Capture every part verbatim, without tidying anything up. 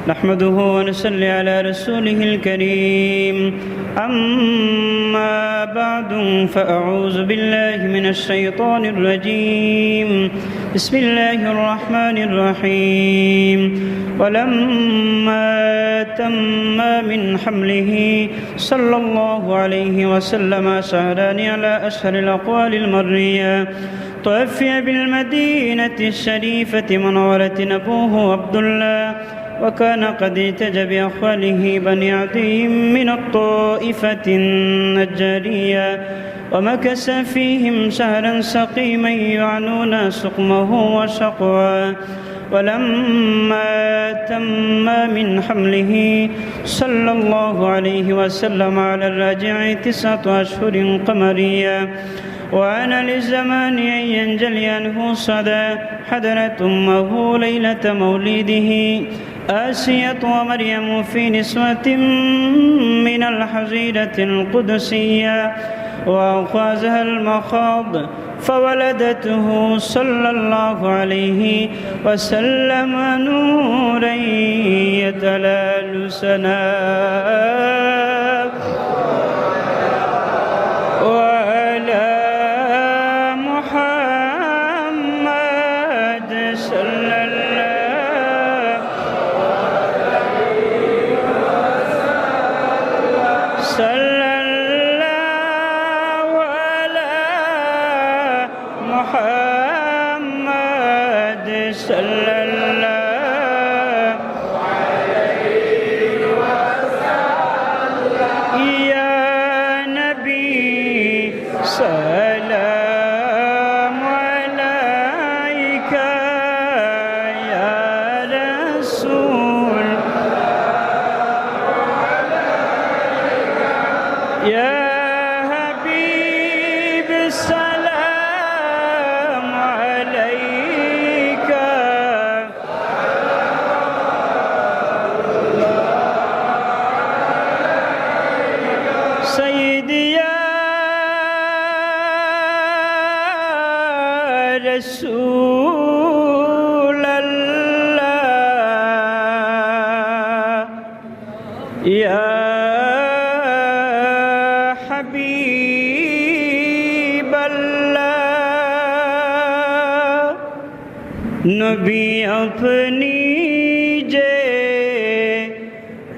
نحمده ونصلي على رسوله الكريم. أما بعد، فأعوذ بالله من الشيطان الرجيم. بسم الله الرحمن الرحيم. ولما تم من حمله صلى الله عليه وسلم شهران على أشهر الأقوال المروية، توفي بالمدينة الشريفة المنورة أبوه عبد الله، وكان قد ارتج بأخواله بني عدي من الطائفة النجارية، ومكث فيهم شهرا سقيما يعنون سقمه وشقواه. ولما تم من حمله صلى الله عليه وسلم على الراجع تسعة أشهر قمرية، وآن للزمان أن ينجلي عنه صدى، حضرت أمه ليلة مولده آسية ومريم في نسوة من الحظيرة القدسية، وأخاذها المخاض، فولدته صلى الله عليه وسلم نورا يتلألأ سناه. وعلى محمد صلى الله، صلى الله على محمد صلى الله. يا نبي سلام عليك، يا رسول، يا حبيب سلام عليك. سيدي يا رسول الله، يا حبيب الله، نبي اپنی جے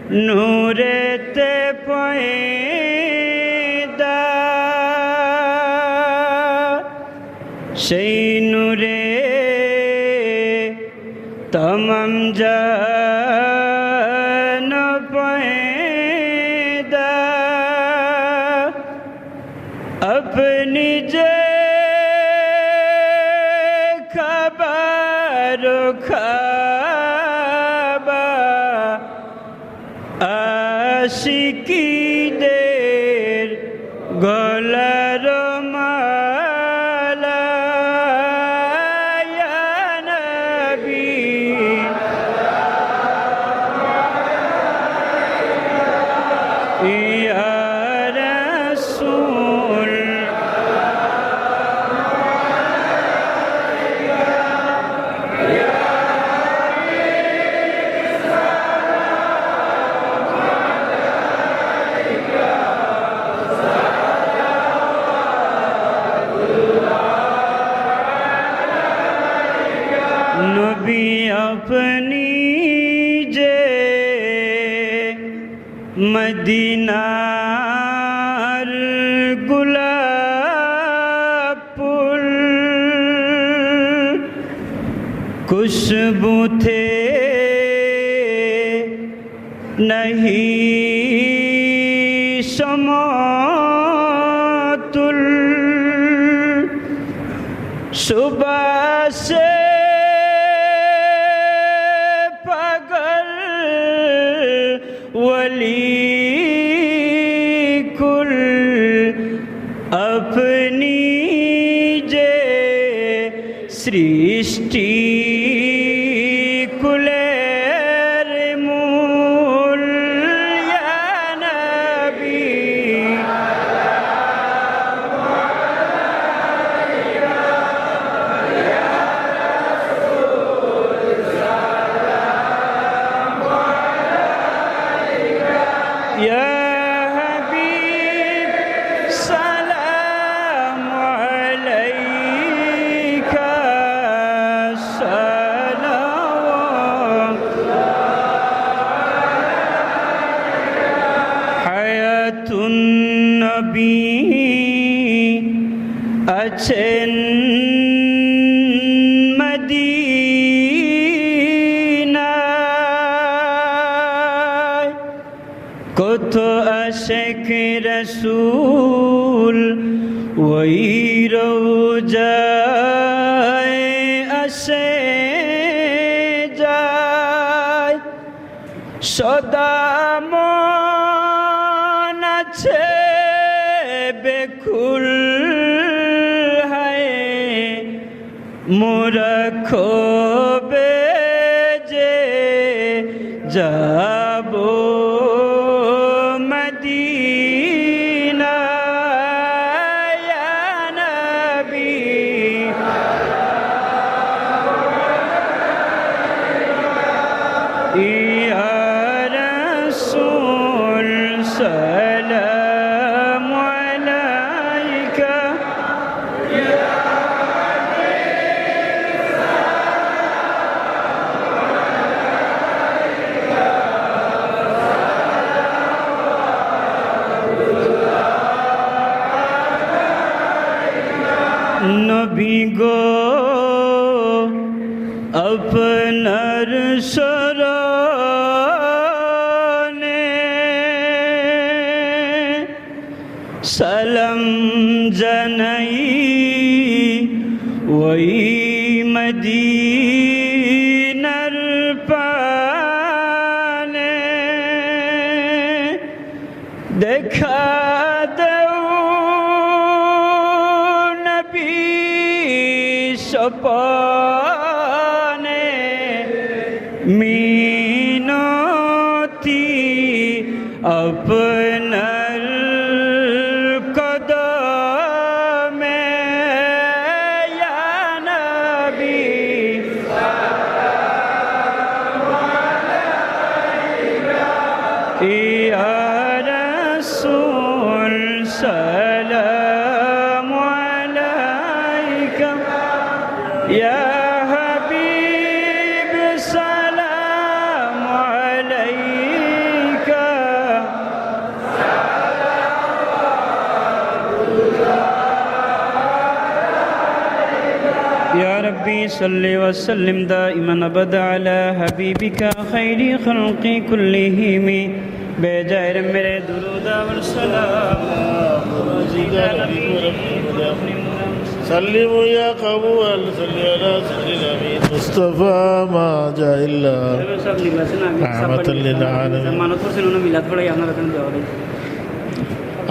نورے تے پیدا، سئی نورے تمام جہان پیدا۔ اپنی جے خبر و خواب عاشقی دیر گلر مالا، یا نبی، یا رسول۔ نبی اپنی جے مدینہ ار گلاب پھل، خوشبو تھے نہیں سماۃ ال۔ صبح سے پاگل ولی کل اپنی جے سرشٹی کلیر مول، یا نبی۔ আছেন মদিনায়। কত আশেক রসুল ওই রওজায় আসে যায়। সদা মন আছে বেকুল হায়, মোরা কবে যে যাব মদিনা। ইয়া নবী, ইয়া রাসূল, সালাম আলাইকা। নবী গো, আপনার স্মরণে সালাম জানাই ওই মদিনার পানে। দেখা দেও নবী স্বপনে, মিনতি আপনার কদমে। ইয়া নবী, ইয়া রাসূল, সালাম আলাইকা। ইয়া হাবিব, সালাম আলাইকা। يا ربي صل وسلم دائما أبدا على حبيبك خير خلق كلهم. বেজায় মেরে দুরুদ আর সালাম। سلموا يا قوم وسلموا على سيدنا الأمين مصطفى ما جاء إلا رحمة للعالمين. মানত করছেন, ওনার মিলাদ পড়াই আপনার ওখানে দেওয়া হয়েছে।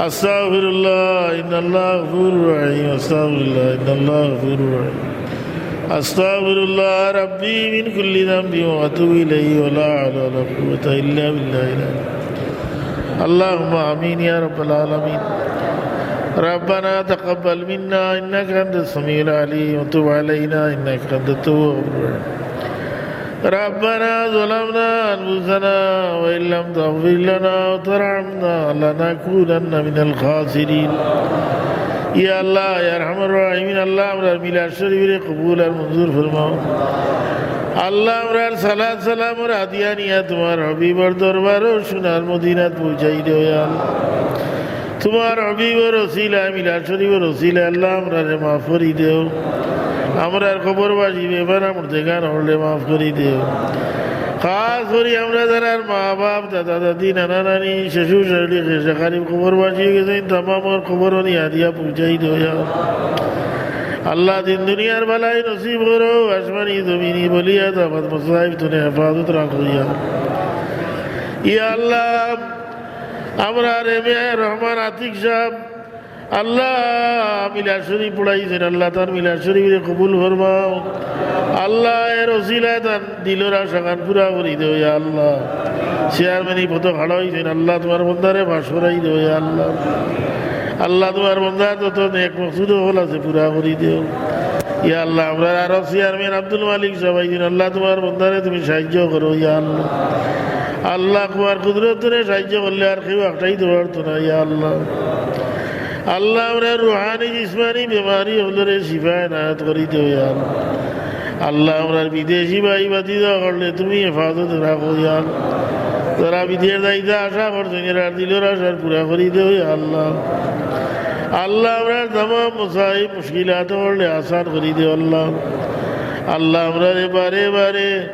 أستغفر الله إن الله غفور رحيم. أستغفر الله إن الله غفور رحيم. أستغفر الله ربي من كل ذنب وأتوب إليه ولا حول ولا قوة إلا بالله العلي. اللهم آمين يا رب العالمين. ربنا تقبل منا إنك أنت السميع العليم وتب علينا إنك أنت التواب الرحيم. ربنا ظلمنا أنفسنا وإن لم تغفر لنا وترحمنا لنكونن من الخاسرين. ইয়া আল্লাহ, ইয়া আরহামার রাহিমিন, আল্লাহ, আমরার মিলাদ শরীফরে কবুল আর মঞ্জুর ফরমাও। আল্লাহ, আমরার সালাত সালামর হাদিয়া নিয়া তুমার হাবিবর দরবারো সোনার মদিনাত পৌঁছাই দেও, ইয়া আল্লাহ। তুমার হাবিবর ওসিলায়, মিলাদ শরীফর ওসিলায় আল্লাহ আমরারে মাফ করি দেও। আমরার কবরবাসী বেপানা মুর্দেগান অকলরে মাফ করি দেও। খাস করি আমরা যারার মা বাপ, দাদা দাদি, নানা নানি, শ্বশুর শাশুড়ি, খেশ আকারিব কবরবাসী অই গেছইন, তামামর কবরো নিয়া হাদিয়া পৌঁছাই দেও ইয়া আল্লাহ। আল্লাহ দিন দুনিয়ার ভালাই নসিব করো, আসমানি জমিনি বলিয়াত আফাত মাসাইব তনে হেফাজত রাখো ইয়া আল্লাহ। ইয়া আল্লাহ, আমরার এম এ রহমান আতিক সাব, আল্লাহ, মিলাদ শরীফ পড়াইছইন, আল্লাহ, তান মিলাদ শরীফরে কবুল ফরমাও। আল্লাহ, এর ওসিলায় তান দিলর আশাখান পুরা করি দেও, ইয়া আল্লাহ। চেয়ারম্যানি পদো খাড়া অইছইন, আল্লাহ, তুমার বন্দারে পাশ করাই দেও, ইয়া আল্লাহ। আল্লাহ, তুমার বন্দার যত নেক মকসুদ অকল আছে, পুরা করি দেও। ইয়া আল্লাহ, আমরার আরক চেয়ারম্যান আব্দুল মালিক সাব আইছইন, আল্লাহ, তুমার বন্দারে তুমি সাহায্য করো, ইয়া আল্লাহ। আল্লাহ, তুমার কুদরতরে সাহায্য করলে আর কেউ আটকাইতো পারতো না, ইয়া আল্লাহ। আল্লাহ, আমরার রুহানি, জিসমানি বেমারি অকলরে শিফা এনায়েত করি দেও, ইয়া আল্লাহ। আল্লাহ, আমরার বিদেশি ভাই ভাতিজা অকলরে তুমি হেফাজত রাখো, ইয়া আল্লাহ। যারা বিদেশ যাইতা আশা করছইন, এরার দিলর আশার পুরা করি দেও, ইয়া আল্লাহ। আল্লাহ, আমরার তামাম মুসাইব মুশকিলাত অকলরে আসান করি দেও আল্লাহ। আল্লাহ, আমরারে বারে বারে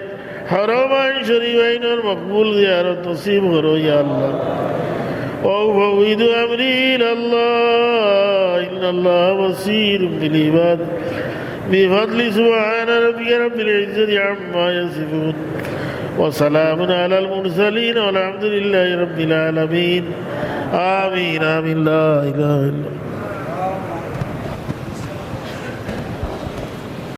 হরমাইন শরীফাইনর মকবুল জিয়ারত নসিব করো ইয়া আল্লাহ। وأفوض أمري إلى الله إن الله بصير بالعباد. بفضل سبحان ربك رب العزة عما يصفون. وسلام على المرسلين والحمد لله رب العالمين. آمين، آمين. لا إله إلا الله.